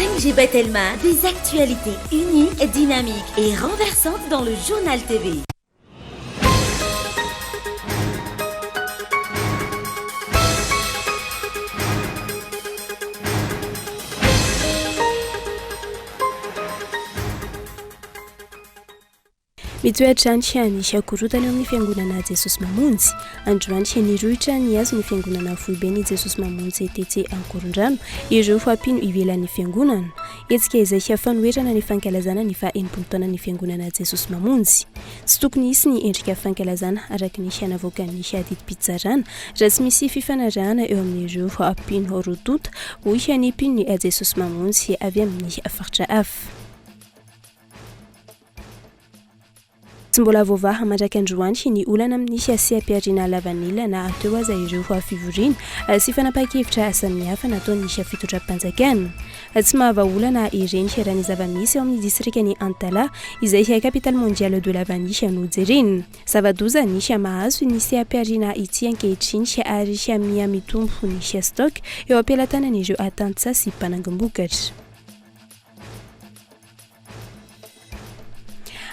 5G by Telma, des actualités uniques, dynamiques et renversantes dans le Journal TV. Mitohy hatrany ny korontana eo amin'ny Fiangonana Jesosy Mamonjy. Androany, nirohitra nihazo ny Fiangonana Foiben'i Jesosy Mamonjy tetsy Ankorondrano ireo mpino ivelan'ny Fiangonana. Hetsika izay fanoherana ny fankalazana ny faha 60 taonan'ny Fiangonana Jesosy Mamonjy. Tsy tokony hisy ny endrika fankalazana araka ny navoakan'ny didim-pitsarana raha tsy misy fifanarahana eo amin'ireo mpino roa tonta, hoy ny mpinon'i Jesosy Mamonjy avy amin'ny faritra hafa. Tsy mbola voavaha mandrak'androany ny olana amin'ny seha-pihariana lavanila na teo aza ireo fivoriana sy fanapahan-kevitra samihafa nataon'ny fitondram-panjakana. Tsy mahavaha olana ireny raha ny zava-misy ao amin'ny distrikan'i Antalaha izay capitale mondiale de la vanille no jerena. Zava-doza ny mahazo ny seha-pihariana ity ankehitriny ary miha mitombo ny stock eo am-pelatanan'ireo tantsaha sy mpanangom-bokatra.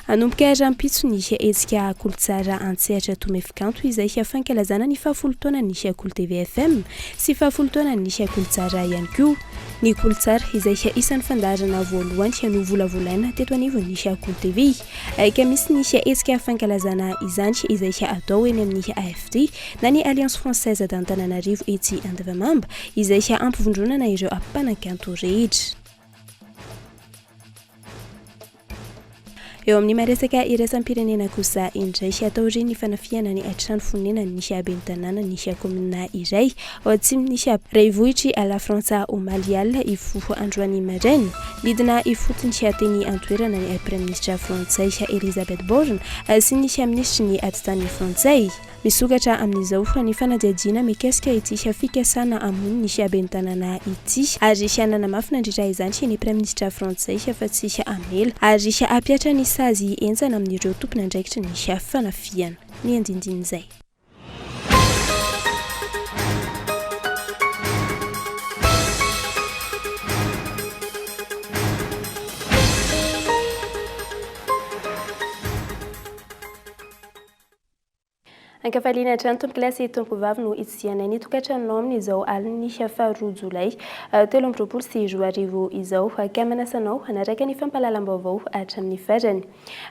Hanomboka rahampitso ny hetsika Kolotsara an-tsehatra Tomefy-Kanto izay fankalazana ny fahafolo taonan'ny Kolo TV FM sy fahafolo taonan'ny Kolotsara ihany koa. Ny Kolotsara izay isan'ny fandaharana voalohany novolavolaina teto anivon'ny Kolo TV. Ka misy ny hetsika fankalazana izany izay atao eny amin'ny AFD na ny Alliance Française d'Antananarivo etsy Andavamamba izay hampivondronana ireo mpanakanto rehetra. Eo amin'ny maresaka iraisam-pirenena kosa indray, taorian'ny fanafihana ny trano fonenan'ny ben'ny tanànan'ny kaominina iray ao atsimon'ny renivohitr'i Lafrantsa omaly alina hifoha androany maraina, nidina ifotony teny an-toerana ny praiminisitra frantsay Elisabeth Borne sy ny minisitry ny atitany frantsay. Misokatra amin'izao ny fanadihadiana mikasika ity fikasana hamono ny ben'ny tanàna ity ary nanamafy nandritra izany ny praiminisitra frantsay fa tsy hamela ary hampihatra ny sazy henjana amin'ireo tompon'andraikitry ny fanafihana. Ny andinindin'izay. Ankafaliana hatrany tompokolahy sy tompokovavy no hitsidihanay ny tokantranonao amin'izao alin'ny faharoa jolay 2023 izao. Ka manasa anao hanaraka ny fampahalalam-baovao hatramin'ny farany.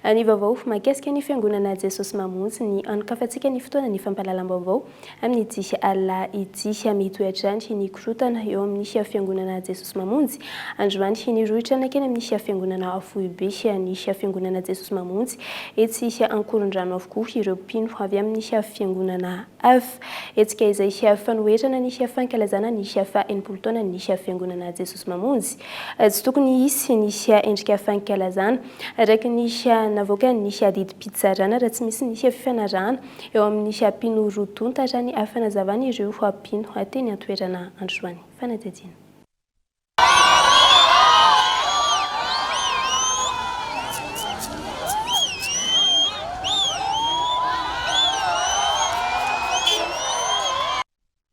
Ny vaovao mahakasika ny Fiangonana Jesosy Mamonjy ny hanokafantsika ny fotoanan'ny fampahalalam-baovao amin'ity alina ity. Mitohy hatrany ny korontana eo amin'ny Fiangonana Jesosy Mamonjy. Androany, nirohitra nankeny amin'ny Fiangonana Foibe ny Fiangonana Jesosy Mamonjy etsy Ankorondrano avokoa ireo mpino avy amin'ny Fiangonana hafa. Hetsika izay fanoherana ny fankalazana ny faha 60 taonan'ny Fiangonana Jesosy Mamonjy. Tsy tokony hisy ny endrika fankalazana araka ny navoakan'ny didim-pitsarana raha tsy misy ny fifanarahana eo amin'ny mpino roa tonta raha ny fanazavan'ireo mpino teny an-toerana androany. Fanadihadiana.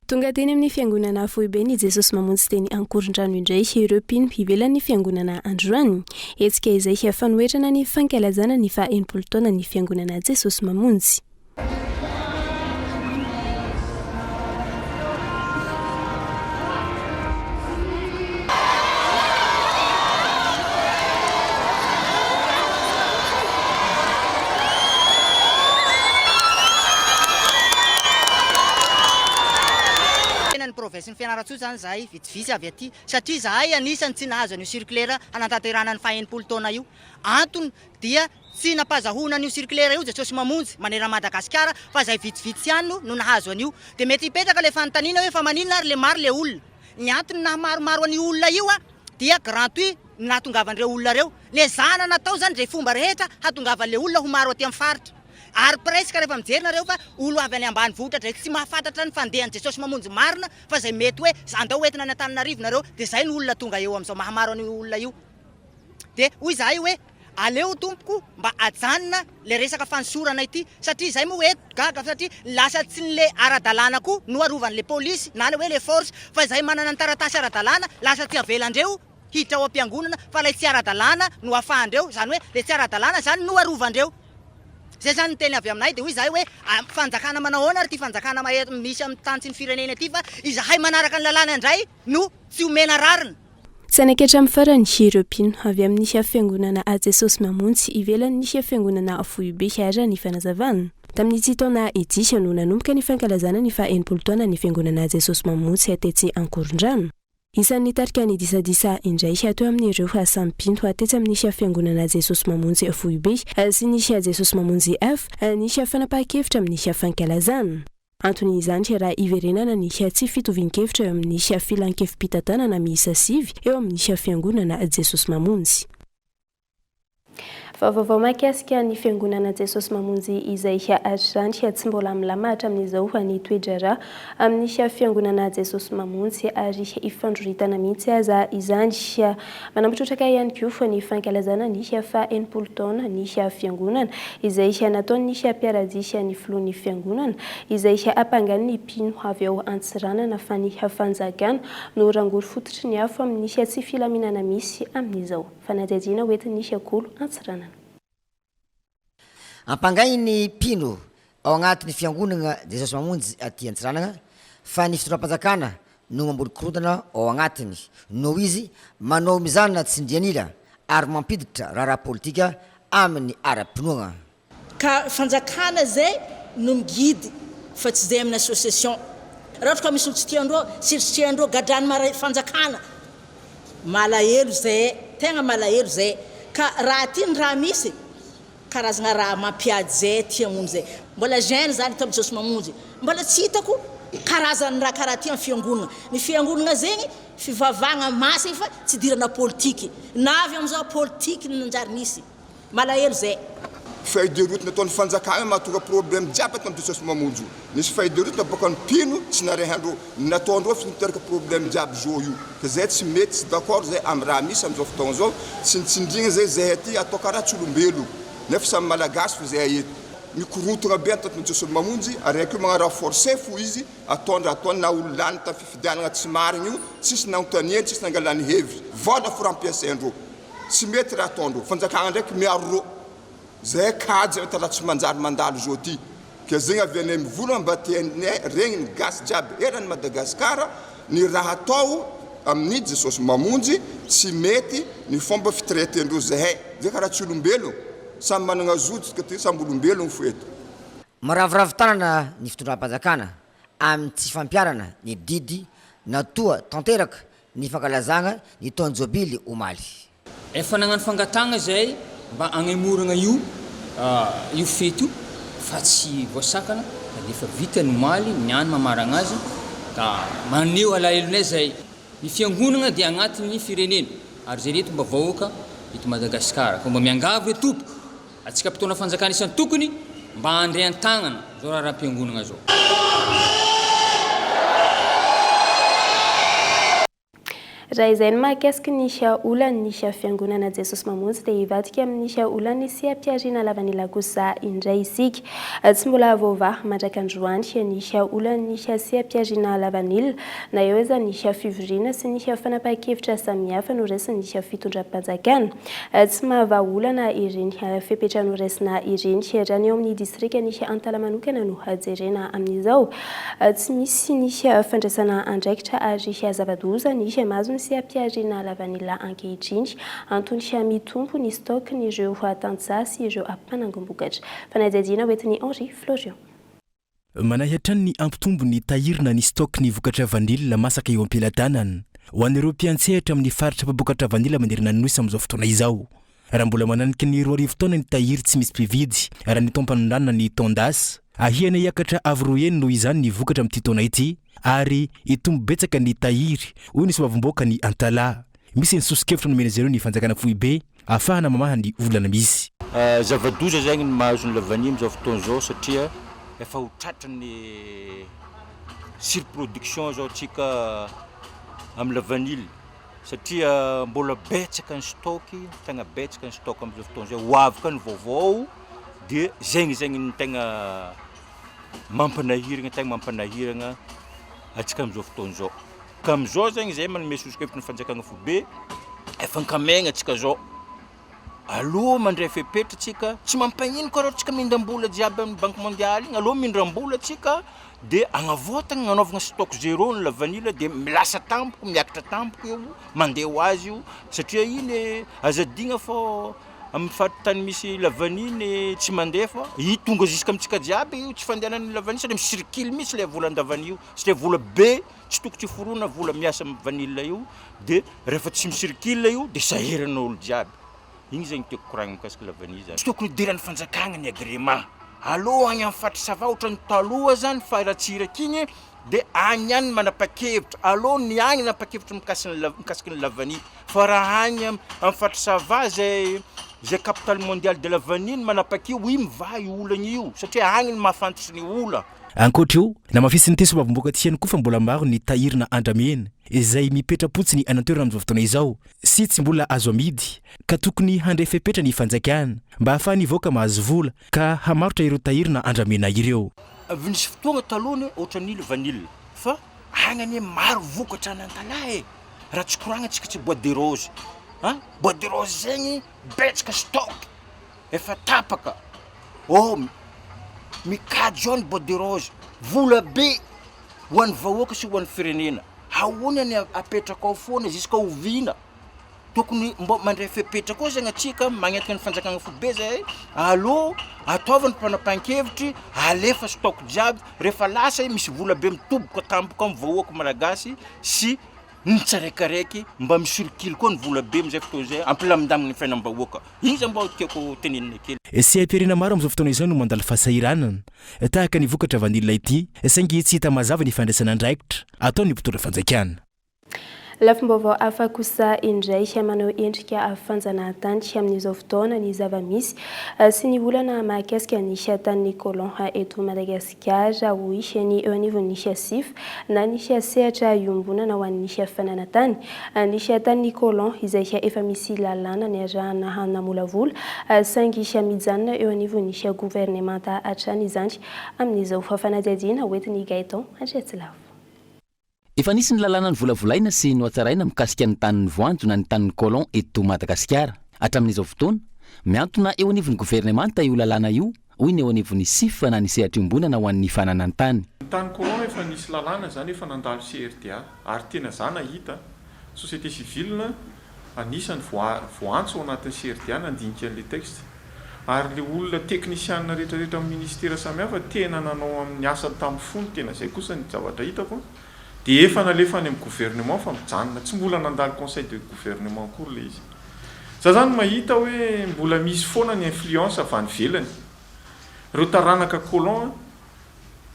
Tonga teny amin'ny fiangonana foibe ny Jesosy Mamonjy teny Ankorondrano indray ireo mpino ivelan'ny fiangonana androany. Hetsika izay fanoherana ny fankalazana ny faha 60 taonan'ny fiangonana Jesosy Mamonjy. Tena ny province-n'i Fianarantsoa izany izahay vitsivitsy avy aty satria izahay anisan'ny tsy nahazo an'io circulaire hanatanterahana ny faha 60 taona io. Antony dia Tsy nampazahoana an'io circulaire io Jesosy Mamonjy manerana Madagasikara fa izay vitsivitsy ihany no nahazo an'io. Dia mety hipetraka ilay fanontaniana hoe fa maninona ary le maro le olona? Ny antony naha maromaro an'io olona io dia gratuit ny nahatongavan'ireo olona ireo. Nezahana natao izany izay fomba rehetra hahatongavan'ilay olona ho maro aty amin'ny faritra. Ary presque rehefa mijery nareo fa olo avy any ambanivohitra dray tsy mahafantatra ny fandehan'i Jesosy Mamonjy marina fa izay mety hoe andao hoentina any Antananarivo nareo dia izay no olona tonga eo amin'izao maha maro an'io olona io. Dia hoy izahay hoe aleo tompoko mba ajanona le resaka fanosorana ity satria izay moa eto gaga satria lasa tsy ny le ara-dalàna koa no arovan'le polisy na le hoe le force fa izay manana ny taratasy ara-dalàna lasa tsy avelandreo hiditra ao am-piangonana fa ilay tsy ara-dalàna no afahan-dreo, izany hoe ilay tsy ara-dalàna izany no arovan-dreo. Izay izany ny teny avy aminay dia hoy izahay hoe fanjakana manao ahoana ary ity fanjakana mahery misy amin'ny tany sy ny firenena ity fa izahay manaraka ny lalàna indray no tsy omena rariny. Tsy hanaiky hatramin'ny farany ireo mpino avy amin'ny Fiangonana Jesosy Mamonjy ivelan'ny Fiangonana Foibe raha ny fanazavana. Tamin'ity taona ity no nanomboka ny fankalazana ny faha 60 taonan'ny Fiangonana Jesosy Mamonjy tetsy Ankorondrano. Isan'ny nitarika ny disadisa indray teo amin'ireo samy mpino tetsy amin'ny Fiangonana Jesosy Mamonjy Foibe sy ny Jesosy Mamonjy F ny fanapahan-kevitra amin'ny fankalazana. Antony izany raha hiverenana ny tsy fitovian-kevitra eo amin'ny filan-kevi-pitantanana miisa sivy eo amin'ny Fiangonana Jesosy Mamonjy. Vaovao mahakasika ny Fiangonana Jesosy Mamonjy izay hatrany tsy mbola milamina hatramin'izao ny toe-draharaha amin'ny Fiangonana Jesosy Mamonjy ary ifandroritana mihitsy aza izany. Manampy trotraka ihany koa ny fankalazana ny faha 60 taona ny Fiangonana izay nataon'ny mpiara-dia ny filohan'ny Fiangonana izay ampangain'ny mpino avy ao Antsiranana fa ny fanjakana no rangory fototry ny afo amin'ny tsy filaminana misy amin'izao. Fanadihadiana hoentin'ny Kolo Antsiranana. Ampangain'ny mpino ao agnatin'ny Fiangonagna Jesosy Mamonjy aty Antsiranana fa ny fitondram-panjakana no mamboly korontana ao agnatiny noho izy manao mizana tsindrian'ila ary mampiditra raharaha politika amin'ny ara-pinoagna. Ka fanjakana zay no migidy fa tsy zay amin'ny association. Raha ohatra ka misy olo tsy tiandreo, sirisitriandreo, gadrany mara fanjakana. Malahelo zay, tegna malahelo zay. Ka raha ty ny raha misy, karazagna raha mampiady zay ty hamono zay. Mbola jeune za nitao Jesosy Mamonjy, mbola tsy hitako karazany raha karaha ty amin'ny fiangonagna. Ny fiangonagna zegny fivavahagna masigny fa tsy idirana politiky. Na avy amizao politiky no nanjary nisy. Malahelo zay. Feuille de route nataon'ny fanjakana mahatonga problème jiaby ato am Jesosy Mamonjy io. Nisy feuille de route naboakan'ny mpino tsy narehandreo. Ny nataondreo fa niteraka problème jiaby zo io. Ka zay tsy mety tsy d'accord zay am raha misy amzao fotoagna zao. Tsinitsindrigna zay zahay aty atao karaha tsy olombelo. Nefa samy malagasy fa zahay eto. Mikorontagna be ato am Jesosy Mamonjy araiky io magnano renforcer fo izy ataony raha ataony na olo lany tam fifidianagna tsy marigny io tsisy nagnontaniany tsisy nangalany hevitra. Vola fo raha ampiasaindreo. Tsy mety raha ataondreo. Fanjakagna ndraiky miaro rô. Zay kajy efa tara tsy manjary mandalo zao ty. Ke zegny avy anay mivolagna mba tianay regniny gasy jiaby erany Madagascar ny raha atao aminy Jesosy Mamonjy tsy mety ny fomba fitraitendreo zahay zay karaha tsy olombelogno samy managna zo tsika ty samby olombelogno fo eto. Miraviravy tanana ny fitondram-panjakana amin'ny tsy fampiharana ny didy natoa tanteraka ny fankalazagna ny taon-jobily omaly. Efa nagnano fangatahagna izahay mba hagnemoragna io io fety io fa tsy voasakana fa dia efa vita ny omaly, niany mamaragna azy ka maneho alahelonay izahay. Ny fiangonagna dia agnatin'ny firenena ary izay reto mba vahoaka eto Madagasikara ka mba miangavy re tompoko Antsika mpitondra fanjakana isan-tokony mba handray an-tagnana zao raharaham-piangonagna zao. Raha izay ny mahakasiky ny olan'ny Fiangonana Jesosy Mamonjy dia hivadika amin'ny olan'ny seha-pihariana lavanila kosa indray isika. Tsy mbola voavaha mandrak'androany ny olan'ny seha-pihariana lavanila na eo aza ny fivoriana sy ny fanapahan-kevitra samihafa noraisin'ny fitondram-panjakana. Tsy mahavaha olana ireny fepetra noraisina ireny. Raha ny ao amin'ny distrikan'i Antala manokana no jerena amin'izao, tsy misy ny fandraisana andraikitra ary zava-doza ny mahazo ny seha-pihariana lavanila ankehitriny. Antony mitombo ny stock-n'ireo tantsaha sy ireo mpanangom-bokatra. Fanadihadiana hoentin'i Henri Florian. Manahy hatrany ny hampitombo ny tahiry na ny stock ny vokatra vanille masaka eo am-pelatanana ho an'ireo mpiantsehatra amin'ny faritra mpampokatra vanille manerana ny Nosy amin'izao fotoana izao. Raha mbola mananika ny 2000 taona ny tahiry tsy misy mpividy raha ny taom-panondranana ny taon-dasa, ahiana hiakatra avo roa heny noho izany ny vokatra amin'ity taona ity ary hitombo betsaka ny tahiry, hoy ny solombavambahoakan'i Antalaha. Misy ny soso-kevitra nomen'izy ireo ny fanjakana foibe ahafahana mamaha ny olana misy. Zava-doza zegny ny mahazo ny lavanille amizao fotoana zao satria efa ho tratran'ny surproduction zao tsika amin'ny lavanille satria mbola betsaka ny stock, tegna betsaka ny stock amizao fotoana zao, ho avy koa ny vaovao de zegny zegny no tegna mampanahiragna, tegna mampanahiragna antsika amizao fotoana zao. Ka amizao zegny zay manome soso-kevitry ny fanjakana foibe. Efa ankamegna tsika zao. Aleo mandray fepetra tsika, tsy mampagnino koa raha tsika mindram-bola jiaby amin'ny banque mondiale igny, aleo mindram-bola tsika de agnavotagna agnanaovagna stock zéro ny lavanila de lasa tampoko, miakatra tampoko io, mandeha ho azy io satria iny aza adigna fô amin'ny faritany misy lavanily tsy mandeha fa io tonga jusque amintsika jiaby io tsy fandehanan'ny lavanila satria mi-circule mihitsy le volan-davanila io satria vola be tsy tokony tsy foronina vola miasa amin'ny vanille io de rehefa tsy mi-circule io de sahirana olo jiaby, igny zegny tiako koragnina mikasika la vanille zany. Tsy tokony hidiran'ny fanjakagna ny agrément, aleo agny amin'ny faritra sava ohatran'ny taloha zany fa raha tsy iraky igny de agny ihany ny manapa-kevitra, aleo ny agny nanapa-kevitra mikasy ny mikasiky ny la vanille fa raha agny amin'ny faritra sava zay zay capitale mondiale de la vanille no manapa-keo, io mivaha io olagna io satria agny no mahafantatry ny ola. Ankoatra io, namafisin'ity solombavambahoaka ity ihany koa fa mbola maro ny tahirina andramena izay mipetra-potsiny any an-toerana amin'izao fotoana izao sy tsy mbola azo amidy ka tokony handray fepetra ny fanjakana mba hahafahan'ny vahoaka mahazo vola ka hamarotra ireo tahirina andramena ireo. Avy nisy fotoagna taloha anie ohatran'ily vanille fa agny anie maro vokatra any Antalaha e, raha tsy koragna tsika tsy bois de rose a, bois de rose zegny betsaka stock. Efa tapaka oh mikajy ao ny bois de rose, vola be ho an'ny vahoaka sy ho an'ny firenena, ahoana ny apetraka ao foana jusqu'à oviana? Tokony mbô mandray fepetra koa zegny atsika magnentana ny fanjakana foibe zahay, alô ataovy ny fanapahan-kevitry, alefa stock jiaby, rehefa lasa i misy vola be mitoboka tampoka amin'ny vahoaka malagasy sy ny tsaraikaraiky mba mi-circule koa ny vola be amizay fotoana zay ampilamindamina ny fiainam-bahoaka. Iza mba tiako tenenina kely. Seha-pirenena maro amin'izao fotoana izao no mandalo fahasahiranana, tahaka ny vokatra vanille ity, saingy tsy hita mazava ny fandraisana andraikitra ataon'ny mpitondra fanjakana. Lafim-baovao hafa kosa indray, maneho endrika fanjanahantany amin'izao fotoana ny zava-misy sy ny olana mahakasika ny tanin'ny colon eto Madagasikara. Gasikara, hoy ny eo anivon'ny Sif na ny sehatra iombonana ho an'ny fananan-tany. Ny tanin'ny colon izay efa misy lalàna niarahana namolavola saingy mijanona eo anivon'ny governemanta hatrany izany amin'izao fanadihadiana hoentin'i Gaëtan Andriatsilavo. Efa nisy ny lalàna novolavolaina sy nohatsaraina mikasika ny tanin'ny voanjo na ny tanin'ny colon eto Madagasikara. Hatramin'izao fotoana, mihantona eo anivon'ny governemanta io lalàna io, hoy ny eo anivon'ny Sif na ny sehatra iombonana ho an'ny fananan-tany. Ny tany colon efa nisy lalàna izany efa nandalo CRDA ary tena za nahita société civile Anisany voaantso ao anatin'ny CRDA nandinika an'ilay texte. Ary ilay olona teknisianina rehetra rehetra amin'ny ministera samihafa tena nanao amin'ny asany tamin'ny fony, tena izay kosa ny zavatra hitako an, dia efa nalefa any amin'ny gouvernement fa mijanona, tsy mbola nandalo conseil de gouvernement akory ilay izy. Za zany mahita hoe mbola misy foana ny influence avy any ivelany. Ireo taranaka colon an,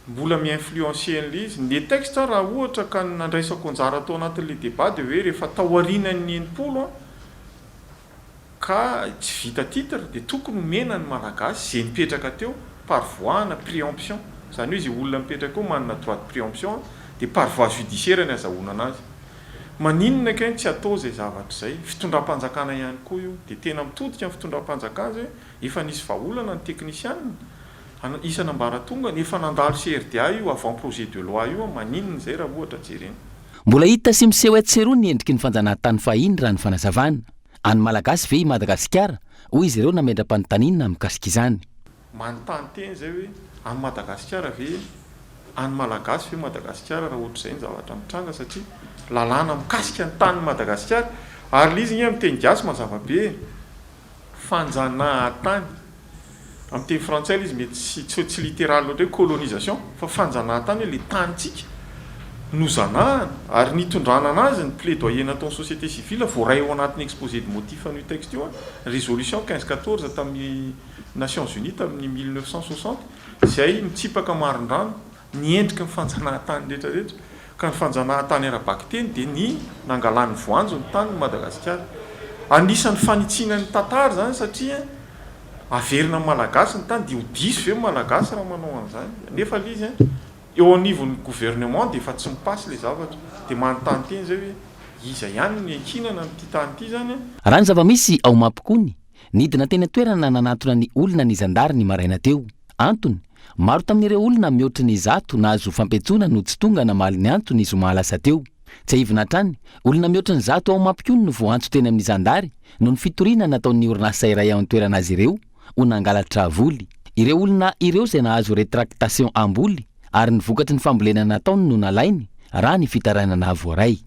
mbola mi-influencer an'ilay izy. Ny texte raha ohatra ka ny nandraisako anjara tao anatin'ilay débat dia hoe rehefa taorianan'ny 60 an, ka tsy vita titre dia tokony omena ny Malagasy izay nipetraka teo par voie ana préemption. Izany hoe izay olona mipetraka eo manana droit de préemption dia par voie judiciaire ny azahoana anazy. Maninona kay no tsy atao izay zavatra izay? Fitondram-panjakana ihany koa io. Dia tena mitodika ny fitondram-panjakana izay hoe efa nisy vahaolana ny teknisianina, Isan'ambaratongany, efa nandalo CRDA io avant projet de loi io, maninona izay raha ohatra jerena. Mbola hita sy miseho etsy sy eroa ny endriky ny fanjanahantany fahiny raha ny fanazavana. An'ny Malagasy ve i Madagasikara? hoy izy ireo nametra-panontaniana mikasika izany. Manontany tena izay hoe an'i Madagasikara ve, an'ny Malagasy ve Madagasikara raha ohatr'izay ny zavatra mitranga satria lalàna mikasika ny tanin'i Madagasikara ary ilay izy nge amin'ny teny gasy mazava be e! Fanjanahantany. Amin'ny teny frantsay ilay izy mety tsy tsy hoe tsy littéral loatra hoe colonisation fa fanjanahantany hoe ilay tanintsika nozanahana ary nitondrana anazy ny plaidoyer nataon'ny société civile voaray ao anatin'ny exposé de motif an'io texte io résolution 1514 tamin'ny Nations Unies tamin'ny 1960 izay mitsipaka marindrano ny endriky ny fanjanahantany rehetra rehetra, ka ny fanjanahantany ara-bakiteny dia ny nangalan'ny voanjo ny tanin'i Madagasikara. Anisan'ny fanitsiana ny tantara izany satria averina amin'ny Malagasy ny tany dia ho diso ve ny Malagasy raha manao an'izany? Nefa ilay izy eo anivon'ny gouvernement dia efa tsy mi-passe ilay zavatra. Dia manontany tena izay hoe iza ihany no iankinana amin'ity tany ity izany an? Raha ny zava-misy ao Mampikony, nidina teny an-toerana nanantona ny olona ny zandary ny maraina teo. Antony, maro tamin'ireo olona mihoatry ny 100 nahazo fampiantsoana no tsy tonga namaly ny antso ny zoma lasa teo. Tsiahivina hatrany, olona mihoatra ny 100 ao Mampikony no voaantso teny amin'ny zandary noho ny fitoriana nataon'ny orinasa iray ao an-toerana azy ireo ho nangalatra voly. Ireo olona ireo izay nahazo rétractation am-boly ary ny vokatry ny fambolena nataony no nalainy, raha ny fitarainana voaray.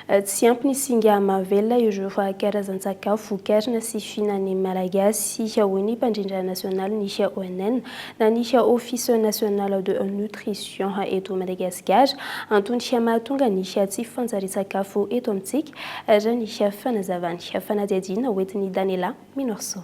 Tsy ampy ny singa mahavelona ireo karazan-tsakafo vokarina sy fihinan'ny Malagasy, hoy ny mpandrindra nasionalin'ny ONN na ny Office National de Nutrition eto Madagasikara. Antony mahatonga ny tsy fanjarian-tsakafo eto amintsika, raha ny fanazavany. Fanadihadiana hoentin'i Daniela Minorso.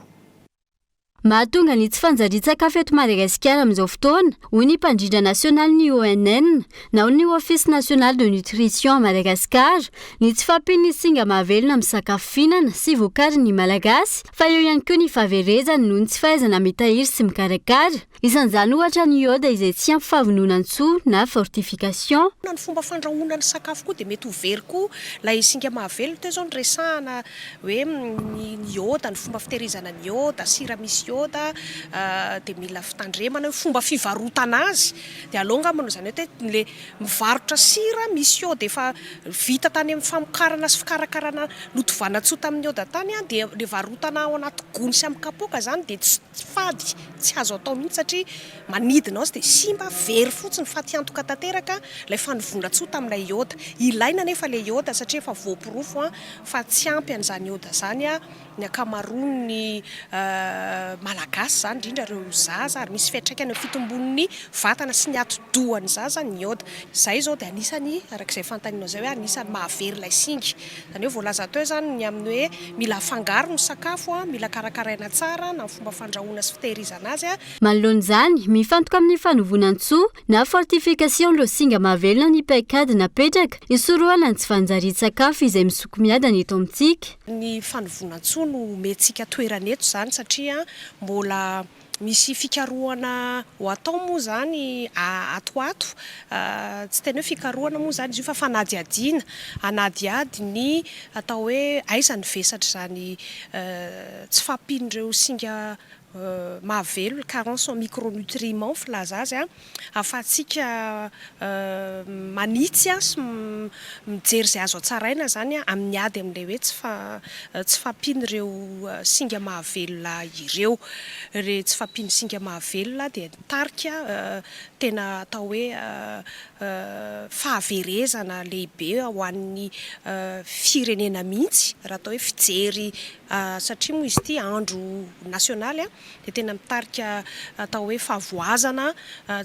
Mahatonga ny tsy fanjarian-tsakafo eto Madagasikara amin'izao fotoana, hoy ny mpandrindra nasionalin'ny ONN, na ny Office National de Nutrition à Madagascar, ny tsy fahampian'ny singa mahavelona amin'ny sakafo fihinana sy vokarin'ny Malagasy, fa eo ihany koa ny fahaverezany noho ny tsy fahaizana mitahiry sy mikarakara. Isan'izany ohatra ny iode izay tsy ampy fahavononantsoa na fortification. Na ny fomba fandrahoana ny sakafo koa dia mety ho very koa ilay singa mahavelona. Teo izao no resahana hoe ny iode, ny fomba fitehirizana ny iode, sira misy iode dia mila fitandremana hoe fomba fivarotana azy. Dia aleo angamba noho izany hoe ilay mivarotra sira misy iode efa vita tany amin'ny famokarana sy fikarakarana notovanan-tsoa tamin'ny iode tany dia ilay varotana ao anaty gony sy amin'ny kapoaka izany dia tsy fady, tsy azo atao mihitsy satria manidina ao izy dia simba, very fotsiny, fatiantoka tanteraka ilay fanovonantsoa tamin'ilay iode. Ilaina anefa ilay iode satria efa voaporofo fa tsy ampy an'izany iode izany ny ankamaroan'ny Malagasy izany, indrindra ireo zaza, ary misy fiantraikany amin'ny fitombon'ny vatana sy ny atidohan'ny zaza ny iode. Izay izao dia anisany, araka izay fanontanianao izay hoe anisany mahavery ilay singa. Izany hoe voalaza teo izany ny amin'ny hoe mila afangaro ny sakafo, mila karakaraina tsara na ny fomba fandrahoana sy fitehirizana azy. Manoloana izany, mifantoka amin'ny fanovonantsoa na fortification ireo singa mahavelona ny paikady napetraka hisorohana ny tsy fanjarian-tsakafo izay misoko miadana eto amintsika. Ny fanovonantsoa no omentsika toerana eto izany satria mbola misy fikarohana ho atao moa izany ato ho ato, tsy tena hoe fikarohana moa izany izy io fa fanadihadiana, hanadihady ny atao hoe aiza ny vesatr'izany tsy fahampian'ireo singa mahavelona, carence en micronutriments filaza azy, ahafahantsika manitsy sy mijery izay azo hatsaraina izany amin'ny ady amin'ilay hoe tsy tsy fahampian'ireo singa mahavelona ireo. Ireo tsy fahampian'ny singa mahavelona dia mitarika tena atao hoe fahaverezana lehibe ho an'ny firenena mihitsy raha atao hoe fijery satria moa izy ity andro nasionaly dia tena mitarika atao hoe fahavoazana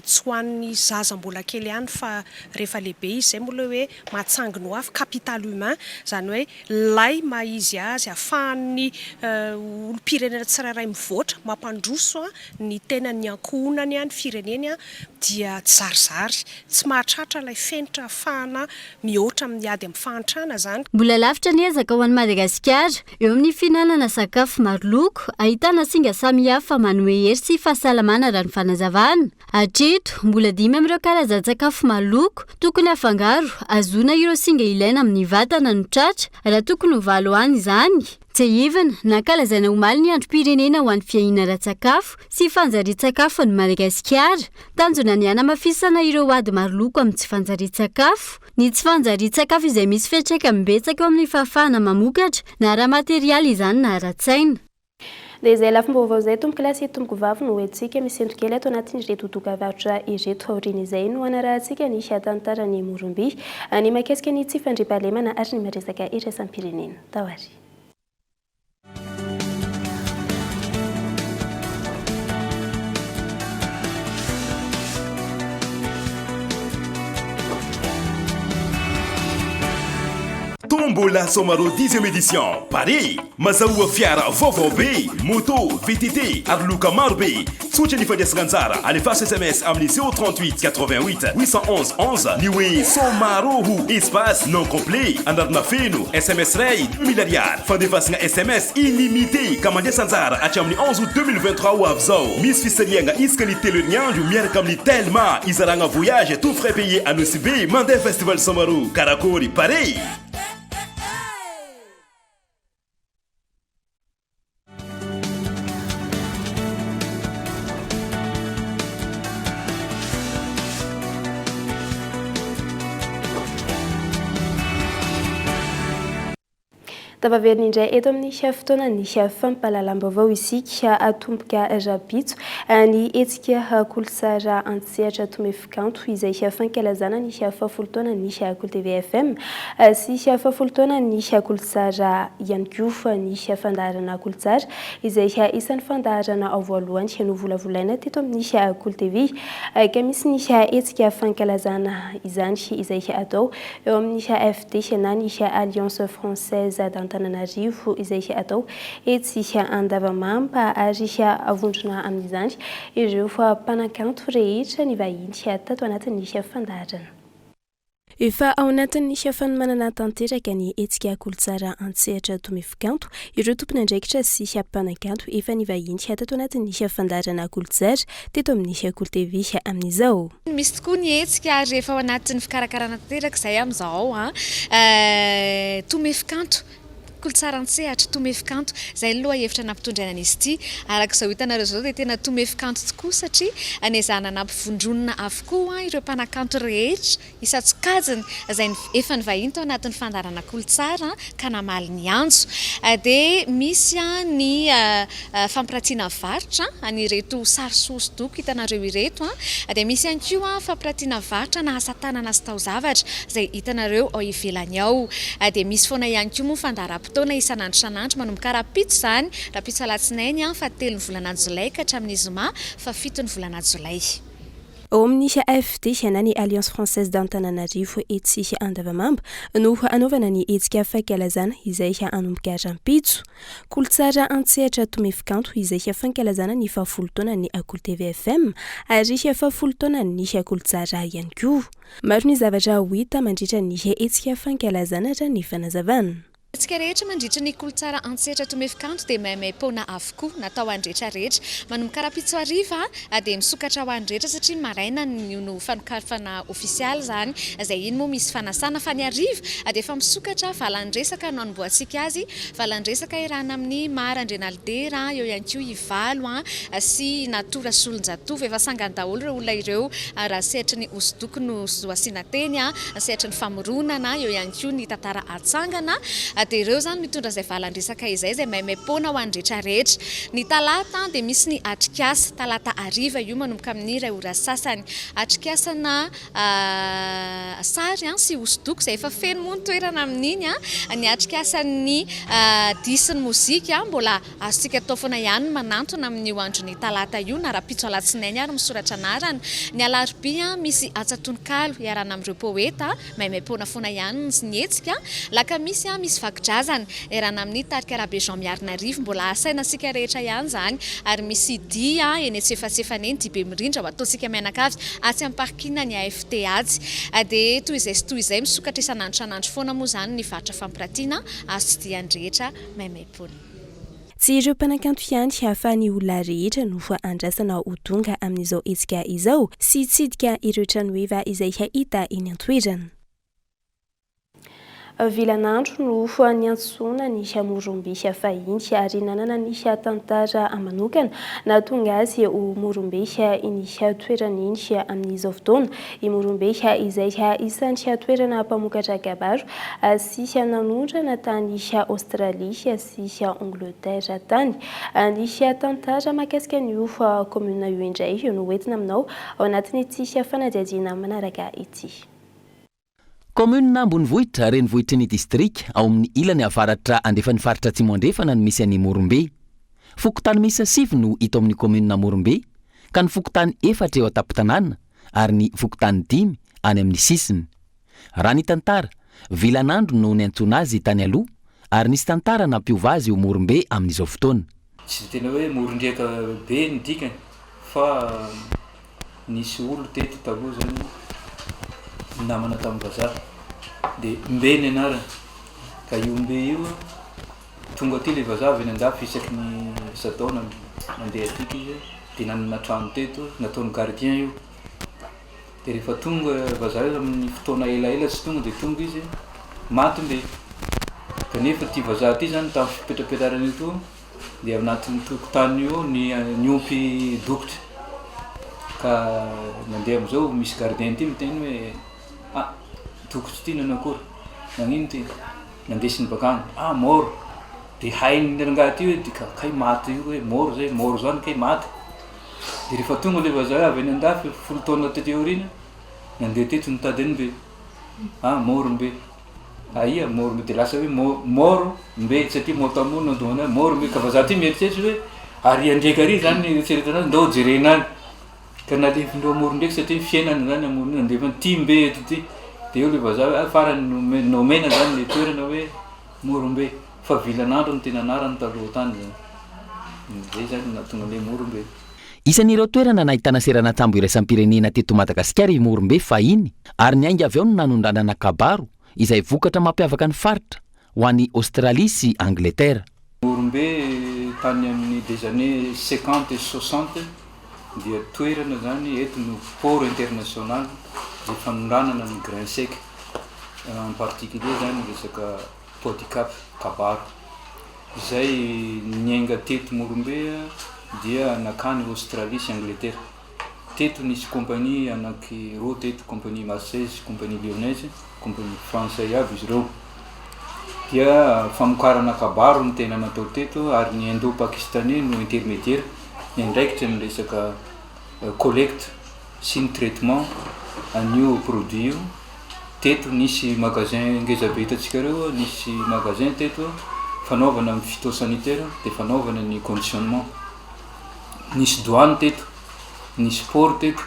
tsy ho an'ny zaza mbola kely ihany fa rehefa lehibe izy, izay moa ilay hoe mahatsangy ny ho avy, capital humain, izany hoe ilay maha izy azy ahafahan'ny olom-pirenena tsirairay mivoatra, mampandroso ny tenany, ny ankohonany, ny fireneny dia tsizarizary, tsy mahatratra ilay fenitra ahafahana mihoatra amin'ny ady amin'ny fahantrana izany. Mbola lavitra ny ezaka ho an'i Madagasikara eo amin'ny fihinanana sakafo maro loko, ahitana singa samihafa manome hery sy fahasalamana raha ny fanazavana. Hatreto, mbola dimy amin'ireo karazan-tsakafo maro loko tokony hafangaro hahazoana ireo singa ilaina amin'ny vatana no tratra, raha tokony ho valo any izany. Tsiahivina, nankalazaina omaly ny androm-pirenena ho an'ny fiahiana ara-tsakafo sy fanjarian-tsakafo an'i Madagasikara. Tanjona ny hanamafisana ireo ady maroloko amin'ny tsy fanjarian-tsakafo. Ny tsy fanjarian-tsakafo izay misy fiantraikany betsaka eo amin'ny fahafahana mamokatra, na ara-materialy izany na ara-tsaina. Dia izay lafim-baovao izay tompokolahy sy tompokovavy no hoentintsika misento kely ato anatin'ireto dokavarotra ireto. Aorian'izay no hanarahantsika ny tantaran'i Morombe, ny mahakasika ny tsy fandriampahalemana ary ny miresaka iraisam-pirenena. Tao ary. Tombola Soamaro dixième édition, Paris. Mazahoa fiara vaovao be, moto, VTT ary loka maro be. Tsotra ny fandraisana anjara, alefaso sms amin'ny 038 88 811 11 ny hoe Soamaro ho espace nom complet, anarana feno, sms iray 2000 ariary. Fandefasana sms illimité ka mandraisa anjara hatramin'ny 11 août 2023 ho avy izao. Misy fisarihana isaka ny telo herinandro miaraka amin'ny Telma, izaragna voyage tout frais payé à Nosy Be mandeha festival Soamaro. Karakôry, pare! Tafaverina indray eto amin'ny fotoanan'ny fampahalalam-baovao isika. Hatomboka rahampitso ny hetsika Kolotsara an-tsehatra Tomefikanto izay fankalazana ny fahafolo taonan'ny Kolo TV FM sy fahafolo taonan'ny Kolotsara ihany koa ny fandaharana Kolotsara izay isan'ny fandaharana voalohany novolavolaina teto amin'ny Kolo TV ka misy ny hetsika fankalazana izany izay atao eo amin'ny AFD na ny Alliance Française d'Antananarivo izay atao etsy Andavamamba ary vondrona amin'izany ireo mpanakanto rehetra nivahiny tato anatin'ny fandaharana. Efa ao anatin'ny fanomanana tanteraka ny hetsika Kolotsara an-tsehatra Tomefikanto ireo tompon'andraikitra sy mpanakanto efa nivahiny tato anatin'ny fandaharana Kolotsara teto amin'ny Kolo TV amin'izao. Misy tokoa ny hetsika ary efa ao anatin'ny fikarakarana tanteraka izay amin'izao an. Tomefy kanto, kolotsara an-tsehatra, tomefy kanto. Izay ny lohahevitra nampitondraina an'izy ity. Araka izao hitanareo izao dia tena tomefy kanto tokoa satria nezahana nampivondronina avokoa ireo mpanakanto rehetra isan-tsokajiny izay efa nivahiny tao anatin'ny fandaharana Kolotsara ka namaly ny antso. Dia misy ny fampiratiana varotra an'ireto sary sy hosodoko hitanareo ireto. Dia misy ihany koa fampiratiana varotra na asa tanana sy taozavatra izay hitanareo ao ivelany ao. Dia misy foana ihany koa moa fandaharam-potoana isan'andro isan'andro manomboka rahampitso izany, rahampitso alatsinainy fahatelon'ny volana jolay ka hatramin'ny zoma fahafiton'ny volana jolay. Ao amin'ny AFD na ny Alliance Française d'Antananarivo etsy Andavamamba no hanaovana ny hetsika fankalazana izay hanomboka rahampitso. Kolotsara an-tsehatra Tomefikanto izay fankalazana ny fahafolo taonan'ny Kolo TV FM ary fahafolo taonan'ny Kolotsara ihany koa. Maro ny zavatra ho hita mandritra ny hetsika fankalazana raha ny fanazavana. Antsika rehetra mandritra ny Kolotsara Antsehatra Tomefikanto dia maimaim-poana avokoa, natao ho an'ny rehetra rehetra. Manomboka rahampitso hariva dia misokatra ho an'ny rehetra satria ny maraina no fanokafana ofisialy izany, izay iny moa misy fanasana fa ny hariva dia efa misokatra, valan-dresaka no hanombohantsika azy, valan-dresaka iarahana amin'i Mara Andrianalidera, eo ihany koa i Valo sy i Natoa Rasolonjatovo, efa sangany daholo ireo olona ireo raha sehatry ny hosodoko no asiana teny, sehatry ny famoronana, eo ihany koa ny tantara Atsangana, dia ireo izany mitondra izay valan-dresaka izay, izay maimaim-poana ho an'ny rehetra rehetra. Ny talata dia misy ny atrikasa, talata hariva io manomboka amin'ny iray ora sasany. Atrikasana sary sy hosodoko izay efa feno moa ny toerana amin'iny. Ny atrikasan'ny dihy sy ny mozika mbola azontsika atao foana ihany ny manantona amin'io andron'ny talata io na rahampitso alatsinainy ary misoratra anarana. Ny alarobia misy antsa tononkalo iarahana amin'ireo poeta. Maimaimpoana foana ihany ny hetsika. Lakamisy misy vakodrazana. Iarahana amin'ny tarika Rabe Jean Miarinarivo. Mbola asaina antsika rehetra ihany izany. Ary misy dihy eny antsefatsefany eny, dihy be mirindra ho ataontsika mianakavy atsy amin'ny parking ny AFT atsy. Dia toy izay sy toy izay, misokatra isan'andro isan'andro foana moa izany ny varotra fampiratiana azo tsidihan'ny rehetra maimaimpoana. Tsy ireo mpanakanto ihany fa ny olona rehetra no andrasana ho tonga amin'izao hetsika izao sy hitsidika ireo tranoheva izay hita eny an-toerana. Vilanandro no niantsoana ny Morombe fahiny ary nanana ny tantara manokana nahatonga azy ho Morombe iny toerana iny amin'izao fotoana. I Morombe izay isan'ny toerana mpamokatra kabaro sy nanondrana tany Aostralia sy Angleterre tany. Ny tantara mahakasika an'io kaominina io indray no hoentina aminao ao anatin'ity fanadihadiana manaraka ity. Kaominina ambonivohitra, renivohitry ny distrika, ao amin'ny ilany avaratra andrefan'ny faritra Atsimo Andrefana no misy an'i Morombe. Fokontany miisa sivy no hita ao amin'ny kaominina Morombe, ka ny fokontany efatra eo an-tampon-tanàna ary ny fokontany dimy any amin'ny sisiny. Raha ny tantara, Vilanandro no niantsoana azy tany aloha ary nisy tantara nampiova azy ho Morombe amin'izao fotoana. Tsy dia tena hoe moron-driaka be ny dikany fa nisy olo teto taloha zany namana tamin'ny vazaha de Mbe ny anarany ka io Mbe io tonga aty le vazaha avy any andafy isaky ny isan-taona mandeha atiky izy de nanana trano teto nataony gardien io De rehefa tonga vazaha io amin'ny fotoana elaela tsy tonga de tonga izy, maty mbe. Kanefa ity vazaha ity zany tamin'ny fipetrapetrarany eto de ao anatin'ny tokotaniny io ny niompy dokotra. Ka nandeha am'zao misy gardien ty miteny hoe ah dokotra ty nanao akory, nagnino ty? Nandesiny bakany, ah mort, de hain'ny rangahy ty hoe ka kay maty io hoe mort zay, mort zany kay maty. De rehefa tonga le vazaha avy any andafy folo taona taty aoriana, nandeha teto nitady an'i Mbe, ah mort Mbe, aia mort Mbe, de lasa hoe mo- mort Mbe satria mot à mot no nahatonga anazy mort Mbe, ka vazaha ty mieritreritra hoe ary andriaka ary zany ny eritreretina azy ndao jerena any. Ka nalefindreo amoron-driaka satria ny fiainana zany amoron-driaka nandefany ty mbe eto ty de eo le vazaha hoe ah farany nome- nomena zany le toerana hoe Morombe fa Vilanandro no tena anarany taloha tany zany, zay zany no nahatonga an'le Morombe. Isan'ireo toerana nahitana seranan-tsambo iraisam-pirenena teto Madagasikara i Morombe fahiny ary niainga avy ao ny nanondranana kabaro izay vokatra mampiavaka ny faritra ho any Aostralia sy Angletera. Morombe tany amin'ny des années 50 et 60 dia toerana zany eto no port international izay fanondranana ny grain sec en particulier zany resaka pois de cap, kabaro izay niainga teto Morombe dia nakany Australie sy Angletera. Teto nisy compagnie anaky roa teto, compagnie Marseillaise sy compagnie Lyonnaise, compagnie frantsay aby izy ireo. Dia famokarana kabaro no tena natao teto ary ny Indo pakistanais no intermediaire niandraikitra ny resaka collecte sy ny traitement an'io produit io. Teto nisy magasin ngeza be hitantsika ireo, nisy magasin teto fanaovana ny phytosanitaire dia fanaovana ny conditionnement. Nisy douane teto, nisy port teto.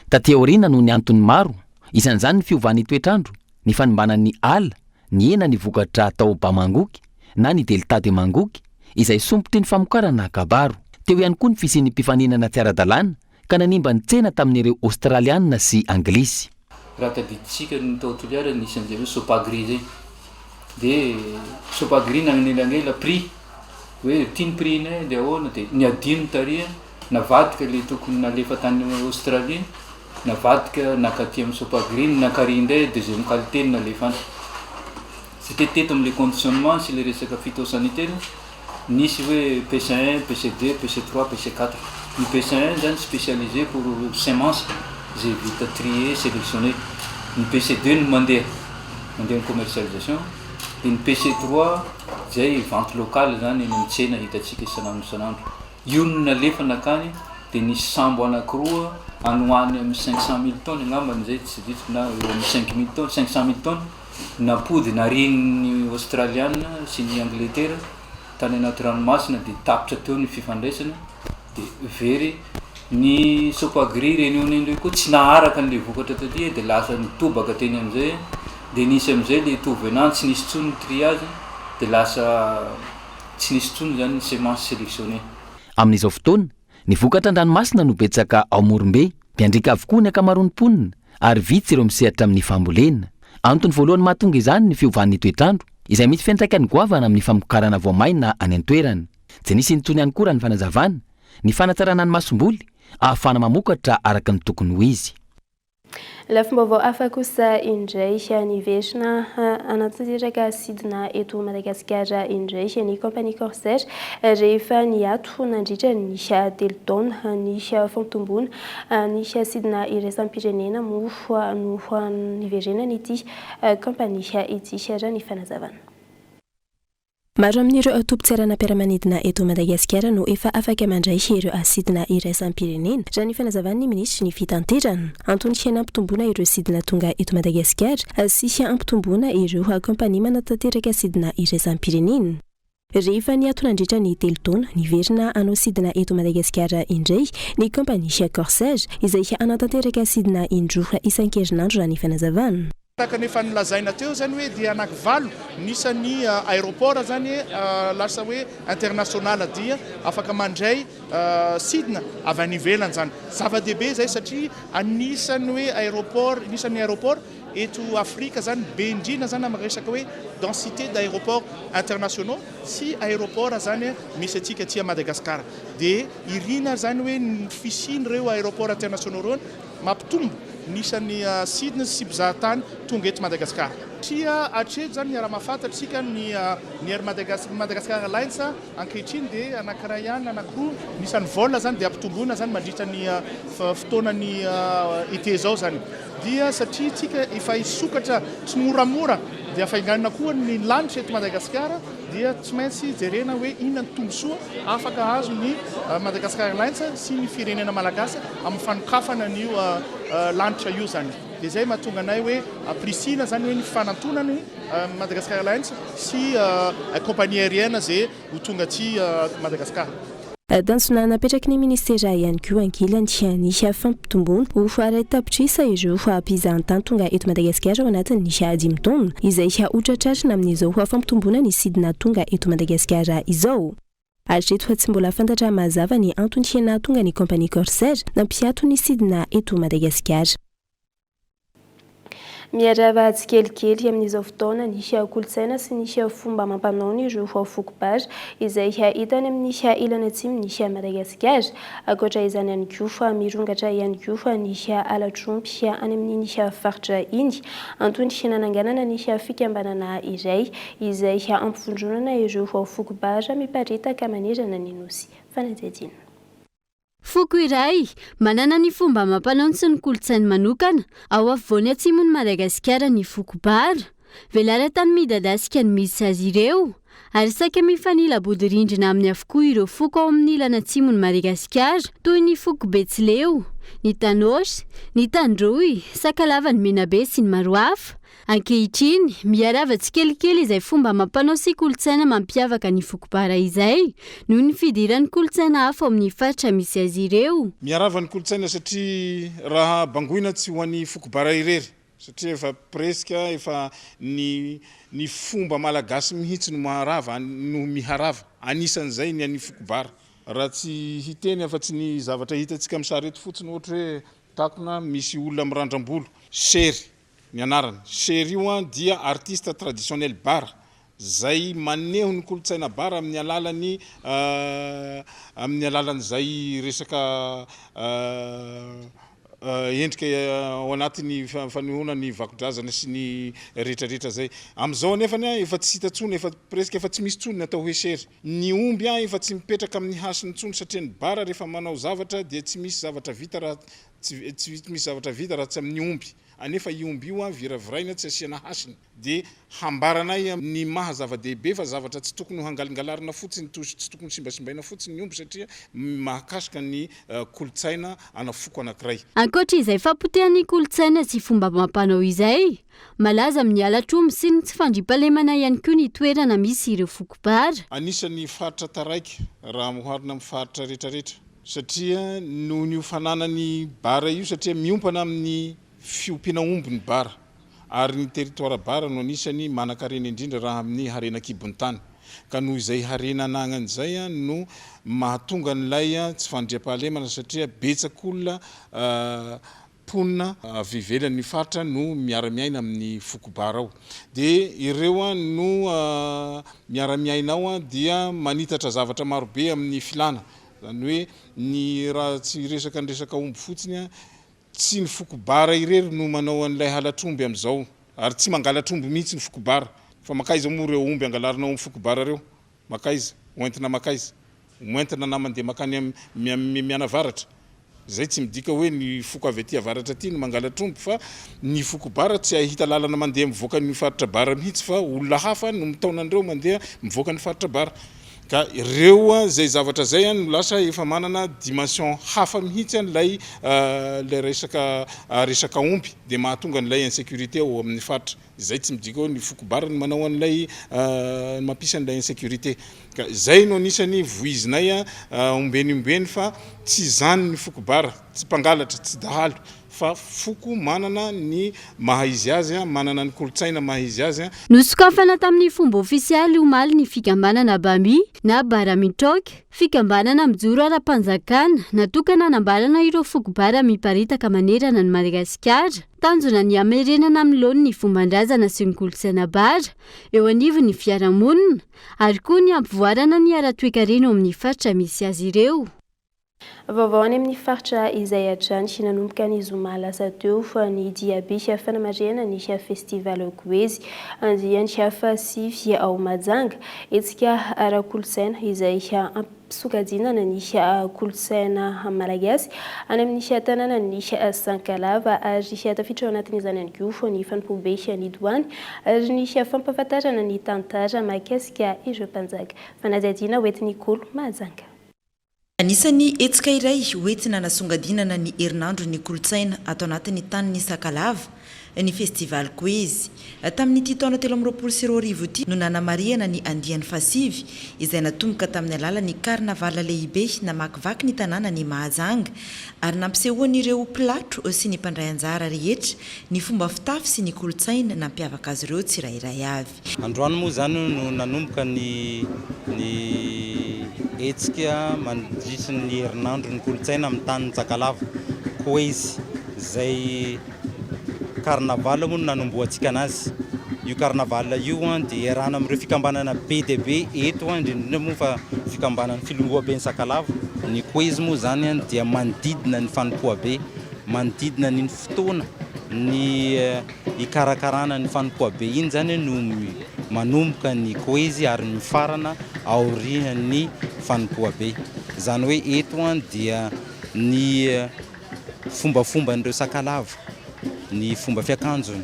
Taty aoriana noho ny antony maro, isan'izany ny fiovan'ny toetr'andro, ny fanimbana ny ala, nihena ny vokatra tao Bamangoky na ny Delta de Mangoky, izay sompitry ny famokarana kabaro. Teo ihany koa ny fisian'ny mpifaninana tsy ara-dalàna ka nanimba ny tsena tamin'ireo Aostraliana sy Anglisy. Raha tadidintsika ny tao Toliara nisy an'izay hoe Sopagri zay, de Sopagri nanelanela prix hoe ty ny prix nay de ahoana de ny adino tary navadika le tokony nalefa tany Australie navadika nakaty amin'ny Sopagri ny nakary indray deuxième qualité no nalefa any satria teto am'le conditionnement sy le resaka phytosanitaire Nisy hoe PC un, PC deux, PC trois, PC quatre. Ny PC un zany spécialisé pour semence izay vita trier, sélectionner. Ny PC deux no mandeha, mandeha ny commercialisation. Dia ny PC trois izay vente locale zany eny amin'ny tsena hitantsika isan'andro isan'andro. Io no nalefa nankany dia nisy sambo anankiroa any ho any amin'ny 500 mille tonnes angambany izay tsy tadidiko na eo amin'ny 5000 tonnes, 500 mille tonnes. Nampody narian'ny Aostraliana sy ny Angletera tany anaty ranomasina dia tapitra teo ny fifandraisana dia very. Ny Sopagri Réunionnais indray koa tsy naharaka an'ilay vokatra taty dia lasa nitobaka teny amin'izay dia nisy amin'izay ilay tout-venant tsy nisy intsony ny triage dia lasa tsy nisy intsony izany ny semence sélectionnée. Amin'izao fotoana, Ny vokatra an-dranomasina no betsaka ao Morombe. Mpiandriaka avokoa ny ankamaroan'ny mponina ary vitsy ireo misehatra amin'ny fambolena. Antony voalohany mahatonga izany ny fiovan'ny toetr'andro, izay misy fiantraikany goavana amin'ny famokarana voamaina any an-toerana. Tsy nisy intsony ihany koa raha ny fanazavana, ny fanatsarana ny masomboly ahafahana mamokatra araka ny tokony ho izy. Lafim-baovao hafa kosa indray, niverina hanatanteraka sidina eto Madagasikara indray ny kaompania Corsair rehefa niato nandritra ny telo taona. Ny fampitomboana ny sidina iraisam-pirenena moa no niverenan'ity kaompania ity, raha ny fanazavana. Maro amin'ireo tobin-tseranam-piaramanidina eto Madagasikara no efa afaka mandray ireo sidina iraisam-pirenena, raha ny fanazavan'ny minisitry ny Fitanterana. Antony nampitomboana ireo sidina tonga eto Madagasikara sy hampitomboana ireo kaompania manatanteraka sidina iraisam-pirenena. Rehefa niato nandritra ny telo taona, niverina hanao sidina eto Madagasikara indray ny kaompania Corsair, izay hanatanteraka sidina indroa isan-kerinandro raha ny fanazavana. Tahaka ny efa nolazaina teo izany hoe dia anakivalo ny isan'ny aéroport izany lasa hoe international dia afaka mandray sidina avy any ivelany izany. Zava-dehibe izay satria anisan'ny hoe aéroport, anisan'ny aéroport eto Afrika izany be indrindra izany amin'ny resaka hoe densité d'aéroports internationaux sy aéroport izany misy antsika aty Madagascar. Dia irina izany hoe ny fisian'ireo aéroports internationaux ireo Mampitombo ny isan'ny sidina sy mpizahatany tonga eto Madagasikara. Satria hatreto izany miara-mahafantatra isika ny ny Air Madagascar Airlines ankehitriny dia anankiray ihany na anankiroa ny isan'ny vol izany dia ampitomboina izany mandritra ny fotoanan'ny été izao izany. Dia satria isika efa hisokatra tsimoramora Dia hafainganina koa ny lanitra eto Madagasikara dia tsy maintsy jerena hoe inona ny tombosoa afaka azon'ny Madagascar Airlines sy ny firenena malagasy amin'ny fanokafana an'io lanitra io izany. Dia izay mahatonga anay hoe ampirisihina izany hoe ny fanantonan'ny Madagascar Airlines sy compagnie aérienne izay ho tonga aty Madagasikara. Tanjona napetraky ny minisitera ihany koa ankilany ny fampitomboana ho iray tapitrisa ireo mpizahantany tonga eto Madagasikara ao anatin'ny dimy taona, izay hotratrarina amin'izao fampitomboana ny sidina tonga eto Madagasikara izao. Hatreto tsy mbola fantatra mazava ny antony nahatonga ny kaompania Corsair nampiato ny sidina eto Madagasikara. Miharava tsikelikely amin'izao fotoana ny kolontsaina sy ny fomba amam-panaon'ireo foko Bara izay hita any amin'ny ilany atsimon'i Madagasikara. Ankoatra izany ihany koa, mirongatra ihany koa ny halatr'omby any amin'iny faritra iny. Antony nananganana ny fikambanana iray izay hampivondronana ireo foko Bara miparitaka manerana ny Nosy. Fanadihadiana. Foko iray, manana ny fomba amam-panaony sy ny kolontsainy manokana, ao afovoany atsimon'i Madagasikara ny foko Bara. Velaran-tany midadasika no misy azy ireo, ary saika mifanila bodirindrina aminy avokoa ireo foko ao amin'ny ilany atsimon'i Madagasikara, toy ny foko Betsileo, ny Tanôsy, ny Tandroy, Sakalava ny Menabe sy ny maro hafa. Ankehitriny, miharava tsikelikely izay fomba amam-panao sy kolontsaina mampiavaka ny foko Bara izay, noho ny fidiran'ny kolontsaina hafa ao amin'ny faritra misy azy ireo. Miharava ny kolontsaina satria raha bangoina tsy ho an'ny foko Bara irery satria efa presque efa ny ny fomba malagasy mihitsy no maharava no miharava, anisan'izay ny an'ny foko Bara. Raha tsy hiteny afa-tsy ny zavatra hitantsika amin'ny sary eto fotsiny ohatra hoe takona misy olona mirandram-bolo, sery, Ny anarany. Chery io an dia artiste traditionnel bara zay maneho ny kolontsaina bara amin'ny alalan'ny amin'ny alalan'izay resaka endrika ao anatin'ny fanehoana ny vakodrazana sy ny rehetra rehetra zay. Amin'izao anefany an efa tsy hita tsony efa presque efa tsy misy tsony ny atao hoe chery. Ny omby an efa tsy mipetraka amin'ny hasiny tsony satria ny bara rehefa manao zavatra dia tsy misy zavatra vita raha tsy tsy misy zavatra vita raha tsy amin'ny omby. Anefa io omby io an viraviraina tsy asiana hasiny. Dia hambaranay ny maha zava-dehibe fa zavatra tsy tokony ho hangalingalarina fotsiny toy tsy tokony ho simbasimbaina fotsiny ny omby satria mahakasika ny kolontsaina ana foko anankiray. Ankoatra izay fahapotehan'ny kolontsaina sy fomba amam-panao izay, malaza amin'ny halatr'omby sy ny tsy fandriampahalemana ihany koa ny toerana misy ireo foko bara. Anisan'ny faritra taraiky raha oharina amin'ny faritra rehetrarehetra. Satria noho ny io fananany bara io satria miompana amin'ny fiompiana omby ny bara ary ny territoire bara no anisany manankarena indrindra raha amin'ny harena an-kibon'ny tany ka noho izay harena anagnany izay no mahatonga an'ilay tsy fandriampahalemana satria betsaka olona Mponina avy ivelan'ny faritra no miara-miaina amin'ny foko Bara ao. Dia ireo no miara-miaina ao dia manitatra zavatra marobe amin'ny filana. Izany hoe ny raha tsy hiresaka ny resaka omby fotsiny, tsy ny foko Bara irery no manao an'ilay halatr'omby amin'izao. Ary tsy mangalatr'omby mihitsy ny foko Bara. Fa mankaiza moa ireo omby angalarina ao amin'ny foko Bara ireo? Makaiza? Hoentina makaiza? Hoentina na mandeha makany mianavaratra? Izay tsy midika hoe ny foko avy aty avaratra aty no mangalatr'omby fa ny foko bara tsy hahita lalana mandeha mivoaka ny faritra bara mihitsy fa olona hafa no mitaona an'ireo mandeha mivoaka ny faritra bara. Ka ireo izay zavatra izay no lasa efa manana dimension hafa mihitsy ilay ilay resaka resaka omby dia mahatonga an'ilay insécurité ao amin'ny faritra. Izay tsy midika hoe ny foko bara no manao an'ilay mampisy an'ilay insécurité. Ka izay no anisany voizinay ombeny ombeny fa tsy izany ny foko bara, tsy mpangalatra, tsy dahalo fa foko manana ny maha izy azy, manana ny kolontsaina maha izy azy. Nosokafana tamin'ny fomba ofisialy omaly ny fikambanana Bami na Bara Mitraoka, fikambanana mijoro ara-panjakana natokana hanambarana ireo foko bara miparitaka manerana an'i Madagasikara. Tanjona ny hamerenana amin'ny laoniny ny fomban-drazana sy ny kolontsaina bara eo anivon'ny fiarahamonina ary koa ny hampivoarana ny ara-toekarena eo amin'ny faritra misy azy ireo. Vaovao any amin'ny faritra izay hatrany. Nanomboka ny zoma lasa teo ny diabe fanamarihana ny Festival Koezy andiany fahasivy ao Mahajanga. Hetsika ara-kolontsaina izay ampisokajiana ny kolontsaina malagasy any amin'ny tanànan'i Sankalava ary tafiditra ao anatin'izany ihany koa ny fanompoam-be ny doany ary ny fampahafantarana ny tantara mahakasika ireo mpanjaka. Fanadihadiana hoentin'i Kolo Mahajanga. Anisan'ny hetsika iray hoentina hanasongadinana ny herinandron'ny kolontsaina ato anatin'ny tanin'ny Sakalava ny Festival Koezy. Tamin'ity taona 2023 ity no nanamarihana ny andiany fahasivy izay natomboka tamin'ny alalan'ny carnaval lehibe namakivaky ny tanànan'i Mahajanga ary nampisehoan'ireo mpilatro sy ny mpandray anjara rehetra ny fomba fitafy sy ny kolontsaina nampiavaka azy ireo tsirairay avy. Androany moa izany no nanomboka ny ny hetsika mandritry ny herinandron'ny kolontsaina amin'ny tanin'i Tsakalava, Koezy, izay carnaval moa no nanombohantsika anazy. Io carnaval io dia iarahana amin'ireo fikambanana be dia be eto, indrindra indrindra moa fa fikambanan'ny Filongoaben'i Sakalava. Ny Koezy moa izany dia manodidina ny fanompoabe, manodidina ny fotoana ny hikarakarana ny fanompoabe iny izany no manomboka ny koezy ary mifarana aorian'ny fanompoabe. Izany hoe eto dia ny fombafomban'ireo Sakalava, ny fomba fiakanjony,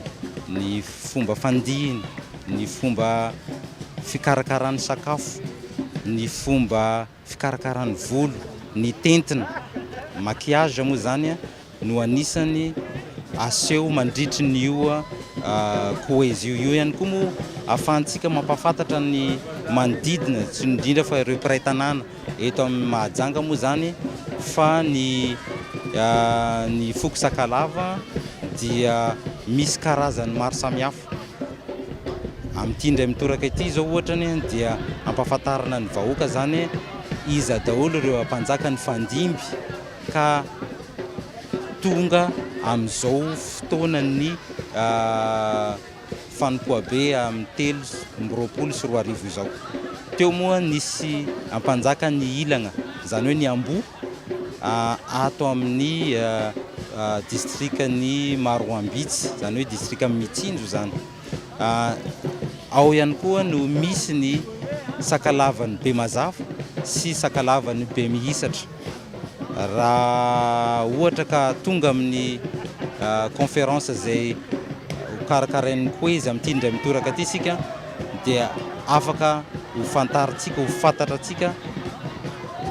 ny fomba fandihiny, ny fomba fikarakarany sakafo, ny fomba fikarakarany volo, ny tentina, maquillage moa izany no anisany aseho mandritry ny io koezy io. Io ihany koa moa ahafahantsika mampahafantatra ny manodidina, tsy indrindra fa ireo mpiray tanàna eto amin'ny Mahajanga moa izany fa ny ny foko Sakalava dia misy karazany maro samihafa. Amin'ity indray mitoraka ity izao ohatra ny dia ampahafantarina ny vahoaka izany iza daholo ireo ampanjaka nifandimby ka tonga amin'izao fotoanan'ny fanompoabe amin'ny 2023 izao. Teo moa nisy ampanjaka ny ilagna, izany hoe ny amboa ato amin'ny distrikan'i Maroambitsy, izany hoe distrikan'i Mitsinjo izany. Ao ihany koa no misy ny sakalavan'i Bemazava sy sakalavan'i Bemihisatra. Raha ohatra ka tonga amin'ny conférence izay hokarakarain'ny Koezy amin'ity indray mitoraka ity isika dia afaka ho fantarintsika, ho fantatrantsika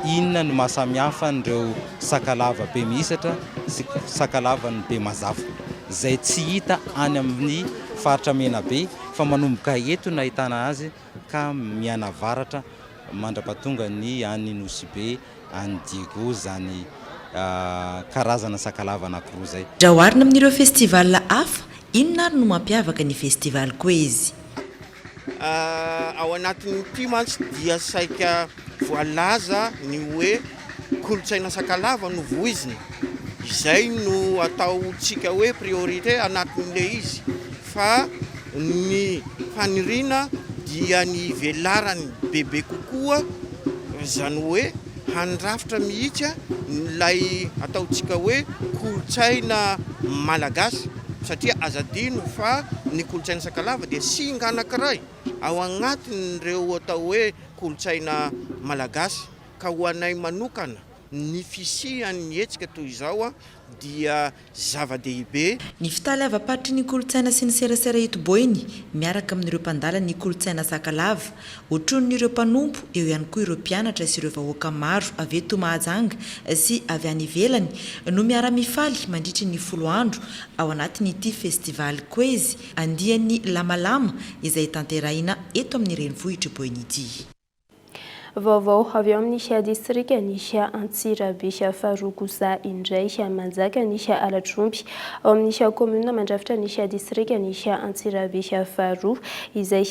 inona no maha samy hafa an'ireo sakalava Bemihisatra sy sakalavan'i Bemazava izay tsy hita any amin'ny faritra Menabe fa manomboka eto no ahitana azy ka mianavaratra mandra-pahatonga ny any Nosy Be any Diego izany karazana sakalava anankiroa izay. Raha oharina amin'ireo festival hafa, inona ary no mampiavaka ny festival Koezy? Ao anatin'ity mantsy dia saika voalaza ny hoe kolontsaina sakalava no voizina, izay no ataontsika hoe priorité anatin'ilay izy fa ny faniriana dia ny hivelarany bebe kokoa, izany hoe handrafitra mihitsy ilay ataontsika hoe kolontsaina malagasy satria aza adino fa ny kolontsaina sakalava dia singa anankiray ao anatin'ireo atao hoe kolontsaina malagasy ka ho anay manokana ny fisian'ny hetsika toy izao dia zava-dehibe. Ny fitaleavam-paritry ny kolontsaina sy ny serasera eto Boeny miaraka amin'ireo mpandala ny kolontsaina Sakalava, otronin'ireo mpanompo, eo ihany koa ireo mpianatra sy ireo vahoaka maro avy eto Mahajanga sy avy any ivelany no miara-mifaly mandritry ny folo andro ao anatin'ity Festival Koezy andiany Lamalama izay tanterahina eto amin'ny renivohitr'i Boeny ity. Vaovao avy ao amin'ny distrikan'i Antsirabe faharoa kosa indray manjaka ny halatr'omby ao amin'ny kaominina mandrafitra ny distrikan'i Antsirabe faharoa izay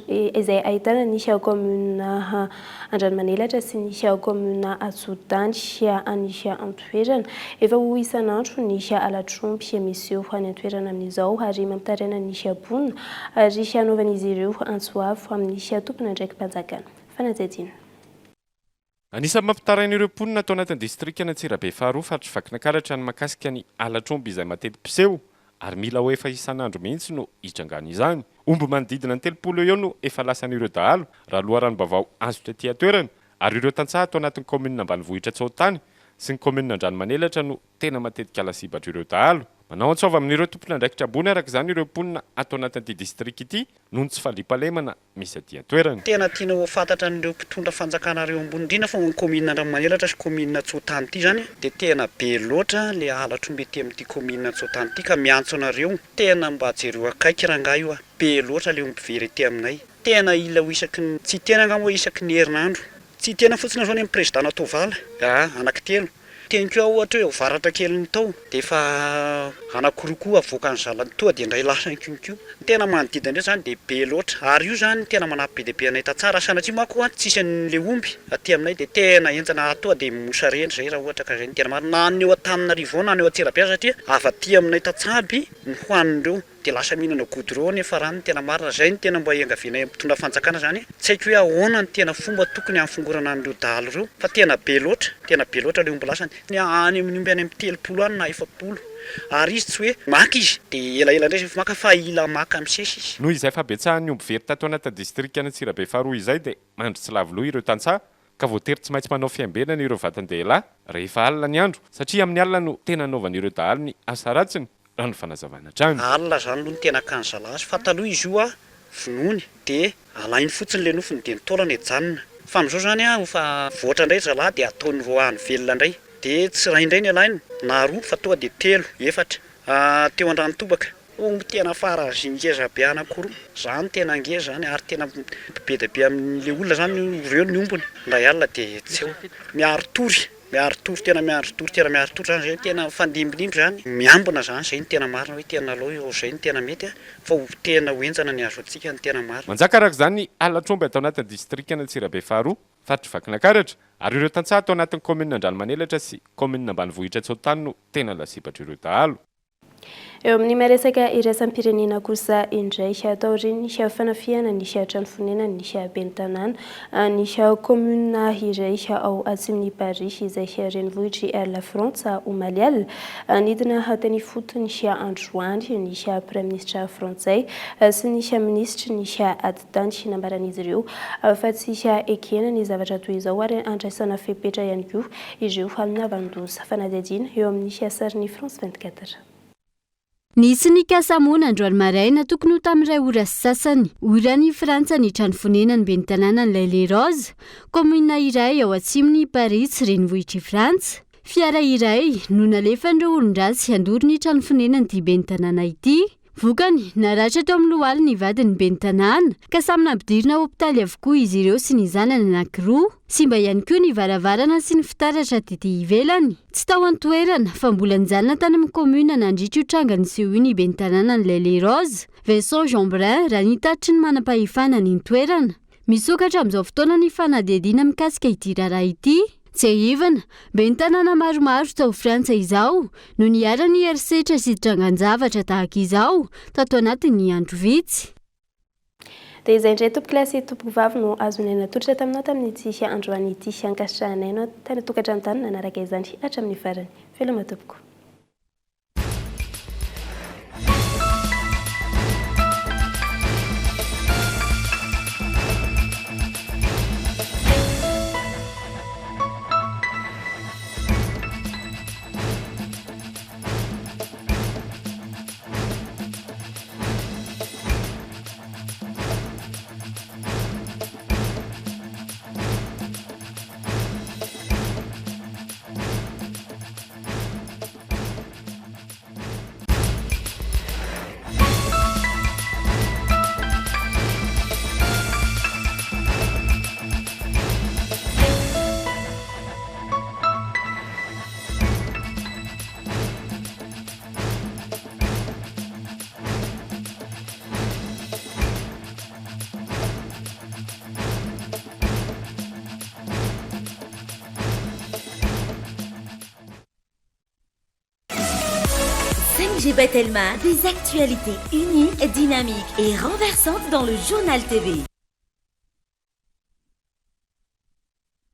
izay ahitana ny kaominina Andranomanelatra sy ny kaominina Atsotany any an-toerana. Efa ho isan'andro ny halatr'omby miseho any an-toerana amin'izao ary mampitaraina ny mponina ary hanaovan'izy ireo antso avo amin'ny tompon'andraiki-panjakana. Fanadihadiana. Anisan'ny mampitaraina ireo mponina ato anatin'ny distrikan'Antsirabe faharoa, faritr'i Vakinankaratra ny mahakasika ny halatr'omby izay mateti-piseho ary mila ho efa isan'andro mihitsy no hitrangana izany. Omby manodidina ny 30 eo eo no efa lasan'ireo dahalo, raha loharanom-baovao azo taty an-toerana, ary ireo tantsaha ato anatin'ny kaominina ambanivohitra Tsoatany sy ny kaominina Andranomanelatra no tena matetika lasibatr'ireo dahalo. Manao antso avo amin'ireo tompon'andraikitra ambony araka izany ireo mponina ato anatin'ity distrika ity noho ny tsy fandriampahalemana misy aty an-toerana. Tena tiana ho fantatra an'ireo mpitondra fanjakana ireo ambony indrindra fa ny kaominina Andranomanelatra sy kaominina Tsoatany ity izany dia tena be loatra le halatr'omby ety amin'ity kaominina Tsoatany ity ka miantso anareo tena mba jereo akaiky rangahy io a! be loatra le omby very ety aminay tena ila ho isaky ny tsy tena angamba hoe isaky ny herinandro tsy tena fotsiny aho zao ny amin'ny président Natovala a anaky telo Teny koa ohatra hoe varatra kelin'ny tao dia efa anankiroa koa avoakan'ny zalany toa dia indray lasany koa. Ny tena manodidina indray izany dia be loatra ary io izany tena manampy be dia be anay tantsaha raha sanatria manko an tsisy an'ilay omby aty aminay dia tena henjana ary toa dia mosarena izay raha ohatra ka izay no tena marina na ny eo Antananarivo ao na ny eo Antsirabe aza satria avy aty aminay tantsaha aby no hohanin'ireo Dia lasa mihinana goudron nefa raha ny tena marina, zay no tena mba iangavianay amin'ny mpitondra fanjakana zany, tsy haiko hoe ahoana ny tena fomba tokony hanfongorana an'ireo dahalo ireo fa tena be loatra, tena be loatra ilay omby lasany, any amin'ny omby any amin'ny 30 any na 40 ary izy tsy hoe maka izy dia elaela indray zay vao maka fa ila maka misesy izy. Noho izay fahabetsahan'ny omby very tato anatin'ny distrikan'Antsirabe faharoa izay dia mandry tsy lavo loha ireo tantsaha ka voatery tsy maintsy manao fiambenana ireo vatan-dehilahy rehefa alina ny andro satria amin'ny alina no tena anaovan'ireo dahalo ny asa ratsiny, raha ny fanazavana hatrany. Alina zany aloha no tena akany zalahy azy fa taloha izy io a vonoiny de alainy fotsiny le nofony de ny taolany ajanona fa amizao zany a efa voatra ndray zalahy de ataony roahany velona ndray de tsy ray ndray ny alainy na roa fa tonga de telo efatra teo Andranotobaka Omby tena farazy ngeza be anankiroa, zany tena ngeza zany ary tena be dia be amin'le olona zany ireo ny ombiny, indray alina dia tsy eo, miari-tory, miari-tory tena miari-tory tena miari-tory zany zay tena mifandimbindimby zany, miambina zany zay no tena marina hoe tena aleo eo zay no tena mety fa ho tena ho henjana ny azo antsika ny tena marina. Manjaka araka izany ny halatr'omby ato anatin'ny distrikan'Antsirabe faharoa, faritr'i Vakinankaratra, ary ireo tantsaha ato anatin'ny kaominina Andranomanelatra sy kaominina ambanivohitra Tsoatany no tena lasibatr'ireo dahalo. Eo amin'ny maha-resaka iraisam-pirenena kosa indray, taorian'ny fanafihana ny trano fonenan'ny ben'ny tanàna ny kaominina iray ao atsimon'i Paris izay renivohitr'i Lafrantsa omaly alina, nidina teny ifotony androany ny praiminisitra frantsay sy ny minisitry ny atitany. Nambaran'izy ireo fa tsy ekena ny zavatra toy izao ary andraisana fepetra ihany koa Ireo nahavanon-doza. Fanadihadiana eo amin'ny sarin'ny France 24. Nisy nikasa hamono androany maraina tokony ho tamin'ny iray ora sy sasany, oran'i Frantsa ny trano fonenan'ny ben'ny tanànan'ilay Les Roses, kaominina iray ao atsimon'i Parisy, renivohitr'i Frantsa. Fiara iray no nalefan'ireo olon-dratsy handoro ny trano fonenan'ity ben'ny tanàna ity. Vokany, naratra teo amin'ny lohaliny ny vadin'ny ben'ny tanàna, ka samy nampidirina hopitaly avokoa izy ireo sy ny zanany anankiroa. Simba ihany koa ny varavarana sy ny fitaratra tety ivelany. Tsy tao an-toerana, fa mbola nijanona tany amin'ny kaominina nandritra io tranga niseho io ny ben'ny tanànan'ilay Les Roses, Vincent Jeanbrun, raha ny tatitry ny manam-pahefana any an-toerana. Misokatra amin'izao fotoana ny fanadihadiana mikasika ity raharaha ity. Tsiahivina, ben'ny tanàna maromaro tao Frantsa izao no niharan'ny herisetra sy trangan-javatra tahaka izao tato anatin'ny andro vitsy. Dia izay indray tompokolahy sy tompokovavy no azonay natolotra taminao tamin'ity androany ity. Ankasitrahanay anao tany an-tokantrano tany nanaraka izany hatramin'ny farany. Veloma tompoko. 5G by Telma, des actualités uniques, dynamiques et renversantes dans le journal TV.